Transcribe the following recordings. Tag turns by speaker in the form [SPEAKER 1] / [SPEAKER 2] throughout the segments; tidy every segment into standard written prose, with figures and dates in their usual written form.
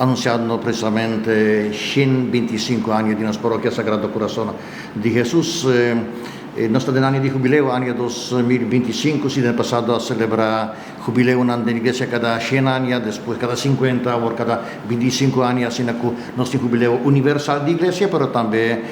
[SPEAKER 1] Anunciando precisamente 125 aña di nos Parokia Sagrado Corazon di Jesus. Nos ta den aña di hubileo, aña 2025. Si den pasado a celebra hubileonan den iglesia cada 100 aña, despues cada 50, awor cada 25 aña, asina cu nos tin hubileo universal di iglesia, pero tambe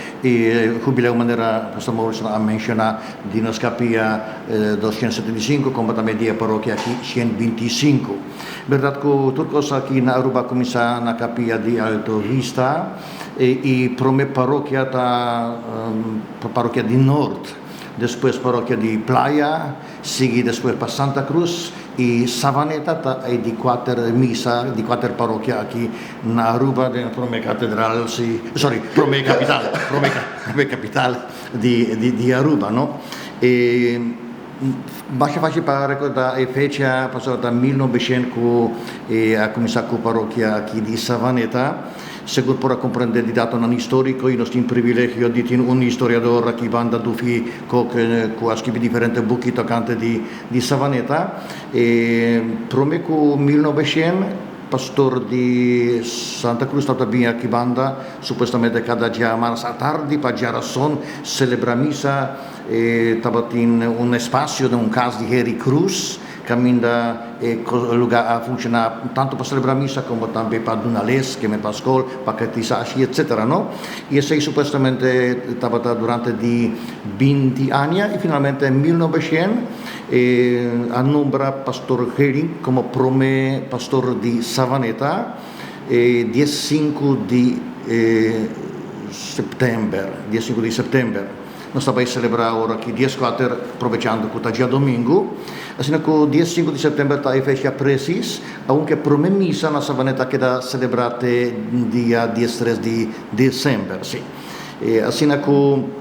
[SPEAKER 1] hubileo manera Pastor Mauricio a menciona di nos capilla 275, como tambe di e parokia aki 125. Berdad cu tur cos aki na Aruba a cuminsa na capilla di Alto Vista y prome parokia ta parokia di Noord, despues parokia di Playa, sigui despues pa Santa Cruz y Savaneta ta e di cuater misa, di cuater parokia aki na Aruba den prome catedral, si, sorry, prome capital, prome capital di Aruba, no? E masha facil pa recorda e fecha, pasobra ta 1900 cu a cuminsa cu parokia aki di Savaneta. Segun por a comprende di datonan historico, y nos tin privilegio di tin un historiador aki banda, Dufi Kock, cu a scribi diferente buki tocante di Savaneta. E prome cu 1900, pastor di Santa Cruz tabata bin aki banda, supuestamente cada diamars atardi pa diarason celebra misa. Tabatin un espacio den un cas di Harry Cruz, caminda e lugar a funciona tanto pa celebra misa como tambe pa duna les, keme pa scol, pa catechisashi, etc. No? Y esey supuestamente tabata durante di 20 aña y finalmente en 1900 a nombra Pastor Gering como prome pastor di Savaneta, 15 di september, 15 di september. Nos ta bay celebra awor aki 14, aprovechando cu ta diadomingo. Asina cu 15 di september ta e fecha precies, aunke prome misa na Savaneta keda celebra te dia 13 di december. Si. Asina cu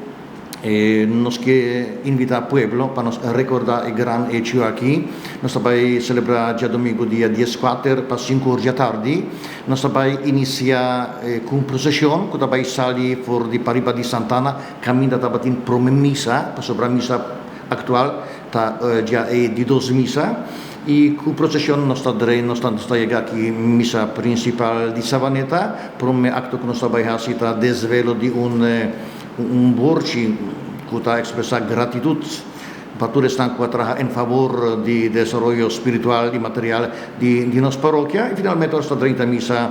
[SPEAKER 1] nos kier invita pueblo pa nos recorda e gran hecho aki. Nos ta bay celebra diadomingo dia 14 pa 5 or di atardi. Nos ta bay inicia cu procesion cu ta bay sali for di pariba di Santana, caminda tabatin prome misa, pasobra misa actual ta dia e di dos misa. Y cu procesion nos ta drei, nos ta yega aki misa principal di Savaneta. Prome acto cu nos ta bay haci ta desvelo di un borchi cu ta expresa gratitud pa tur esnan cu a traha en favor di desaroyo spiritual y material di nos parokia. Y finalmente nos ta drenta misa,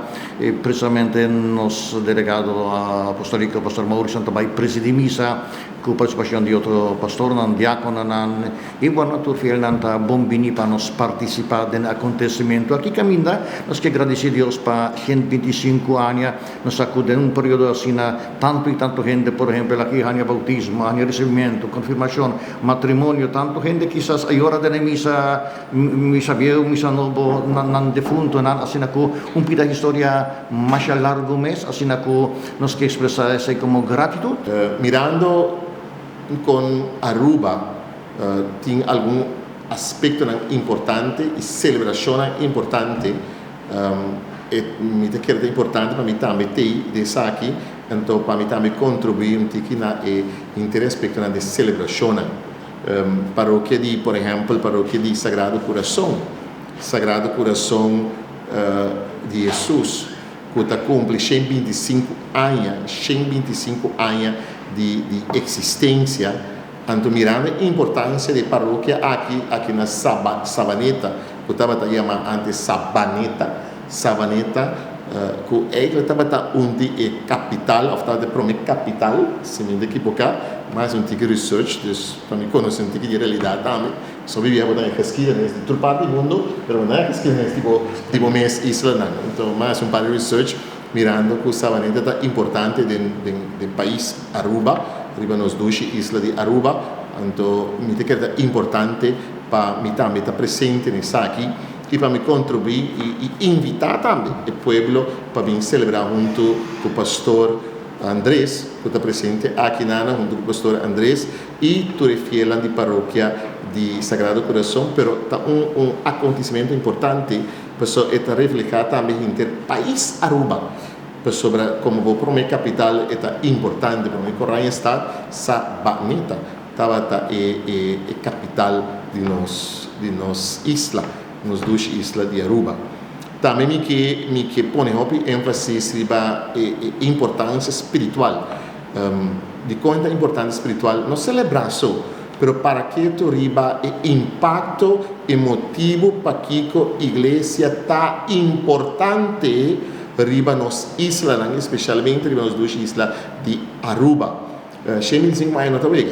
[SPEAKER 1] precisamente nos delegado apostolico, Pastor Mauricio, ta bay presidi misa cu participacion di otro pastornan, diacononan y, bueno, tur fielnan ta bon bini pa nos participa den acontecimento. Aki caminda nos kier gradici Dios pa 125 aña. Nos a den un periodo asina tanto y tanto hende, por ehempel, aki aña bautismo, aña recibimento, confirmacion, matrimonio, tanto hende kisas a yora den misa, misa bieu, misa nobo, nan defunto, nan asina cu un pida historia mas largo mes, asina cu nos kier expresa esey como gratitud.
[SPEAKER 2] Mirando cu Aruba tin algun aspecto importante y celebracion importante, mi ta kere importante pa mi tambe tin esaki, anto pa mi tambe contribui un tiki na e interes aspecto di celebracion. Parokia di, por ehempel, parokia di Sagrado Corazon, Sagrado Corazon di Jesus, cu ta cumpli 125 aña, 125 aña di existencia. Anto, mirando e importancia di parokia aki na Savaneta, cu tabata yama antes Sabaneta, Savaneta, cu eigenlijk tabata un di e capital, of tabata prome capital, si mi no equivoca, mas un tiki research, dus pa mi conoce un tiki di realidad tambe. So biba den geschiedenis di tur parti di mundo, pero no e geschiedenis tipo mes isla, anto mas un par di research mirando cu Savaneta ta importante den pais Aruba, riba nos dushi isla di Aruba. Anto mi ta kere importante pa mi tambe ta presente esaki y pa mi contribui y invita tambe e pueblo pa bin celebra hunto cu Pastor Andrés, cu ta presente aki na hunto cu Pastor Andrés y tur fiel di parokia di Sagrado Corazon, pero ta un acontecimento importante, pasobra e ta refleha tambe henter pais Aruba. Pasobra como bo prome capital ta importante, pa mi Oranjestad, Sabaneta tabata e capital di nos isla, nos dushi isla di Aruba. Tambe mi ke pone hopi énfasis riba e importansia spiritual. Di kon ta importante spiritual, no selebrá so, pero pa ku riba e impakto emotivo pa ku iglesia ta importante riba nos isla, espesialmente riba nos dos isla di Aruba. 125 aña no ta wega.